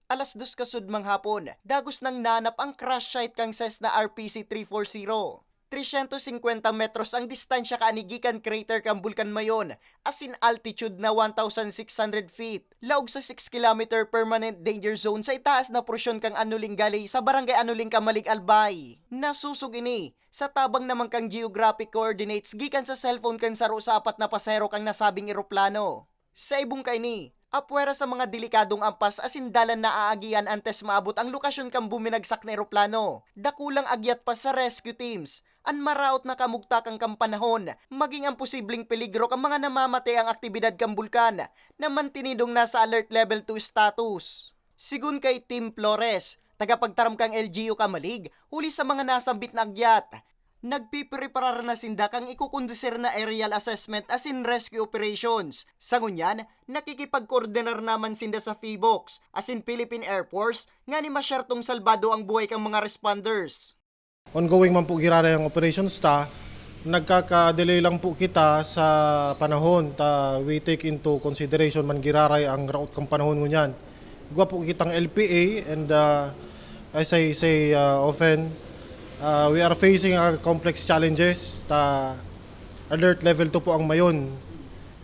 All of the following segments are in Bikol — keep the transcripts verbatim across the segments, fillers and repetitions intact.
Alas dos kasudmang hapon, dagos nang nanap ang crash site kan Cessna R P C three forty. Trescientos cincuenta metros ang distansya kaini gikan crater kan Bulkan Mayon, asin altitude na one thousand six hundred feet. Laog sa six kilometer permanent danger zone sa itaas na porsyon kan Anuling Gully sa Barangay Anuling, Camalig, Albay. Nasusog ini sa tabang naman kan geographic coordinates gikan sa cellphone kan saro sa apat na pasahero kan nasabing eroplano. Sa ibong kaini, apwera sa mga delikadong ampas asin dalan na aagihan antes maabot ang lokasyon kan buminagsak na eroplano. Dakulang agyat pa sa rescue teams an maraot na kamugtakan kan panahon, maging ang posibleng peligro kan mga namamateang aktibidad kan bulkan na mantinidong nasa alert level two status. Sigon kay Tim Flores, tagapagtaram kan L G U Camalig, huli sa mga nasambit na agyat, nagpipreparar na sinda kan ikukondusir na aerial assessment asin rescue operations. Sa ngunyan, nakikipagkoordinar naman sinda sa PHIVOLCS asin Philippine Air Force nganing masyertong salbado ang buhay kan mga responders. Ongoing man po giraray ang operations ta. Nagkaka-delay lang po kita sa panahon ta, we take into consideration man giraray ang raot kan panahon ngunyan. Igwa po kitang L P A and, ah, as I say, ah, often, ah, we are facing a complex challenges ta. Alert level two po ang Mayon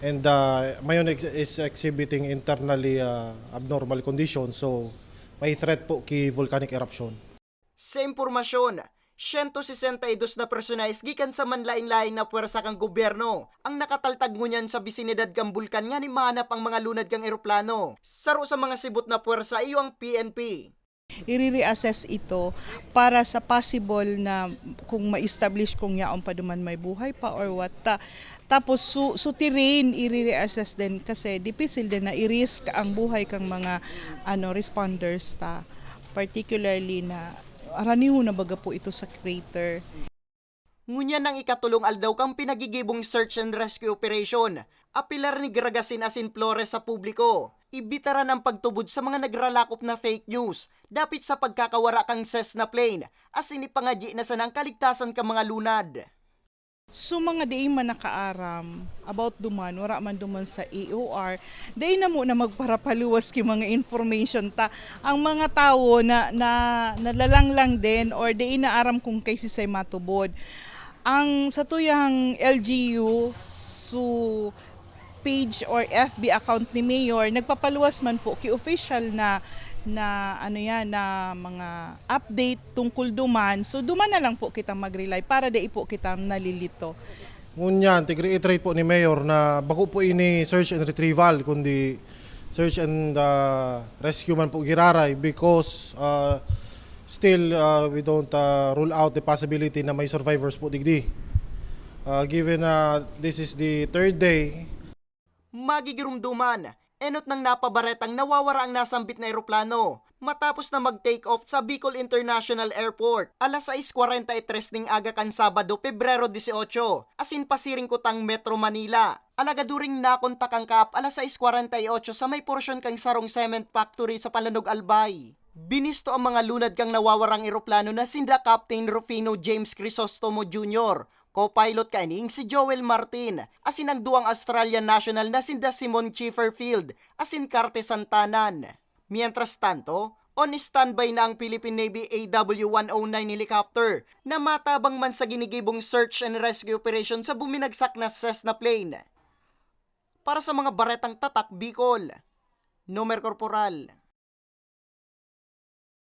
and, ah, Mayon ex-, is exhibiting internally, ah, abnormal conditions, so may threat po ki volcanic eruption. Sa impormasyon, siyento sesenta y dos na personahes gikan sa manlaen-laen na pwersa kan gobyerno ang nakataltag ngunyan sa bisinidad kan bulkan nganing mahanap ang mga lunad kan eroplano. Saro sa mga sibot na pwersa iyo ang P N P. Ire-reassess ito para sa possible na kung ma-establish kung yaon pa duman may buhay pa or what. Ta-, tapos su, su terrain, ire-reassess din kasi dipisil din na i-risk ang buhay kang mga ano, responders ta. Particularly na araniho na baga po ito sa crater. Ngunyan ang ikatulong aldaw kan pinagigibong search and rescue operation. Apelar ni Gragasin asin Flores sa publiko, ibitaran ang pagtubod sa mga nagralakop na fake news dapit sa pagkakawara kan Cessna plane asin ipangadyi na sana ang kaligtasan kan mga lunad. So mga diin man nakaaram about duman, wara man duman sa A O R, dai na mo na magparapaluwas ki mga information ta. Ang mga tawo na, na nalalanglang din or dai na aram kung kay sisay matubod. Ang sa tuyang L G U, so page or F B account ni Mayor, nagpapaluwas man po ki official na na ano yan, na mga update tungkol duman. So duman na lang po kita mag-rely para dai po kita nalilito. Ngunyan, tig-reiterate po ni Mayor na bako po ini search and retrieval, kundi search and ah, rescue man po giraray because ah, still ah, we don't ah, rule out the possibility na may survivors po digdi. Ah, given na this is the third day, Magigirumduman, enot nang napabaretang nawawara ang nasambit na eroplano matapos na mag-take off sa Bicol International Airport alas sais kwarenta y tres ning aga kan Sabado, Pebrero dieciocho, asin pasiring kutang Metro Manila. Alagad during nakontak ang kaap alas sais kwarenta y ocho sa may porsyon kan sarong cement factory sa Palanog, Albay. Binisto ang mga lunad kan nawawarang eroplano na sinda Captain Rufino James Crisostomo Junior, co-pilot kaining si Joel Martin, asin ang duwang Australian national na sinda Simon Chipperfield asin Carte Santanan. Mientras tanto, on standby na ang Philippine Navy A W one oh nine helicopter na matabang man sa ginigibong search and rescue operation sa buminagsak na Cessna plane. Para sa mga baretang Tatak Bicol, Nomer Corporal.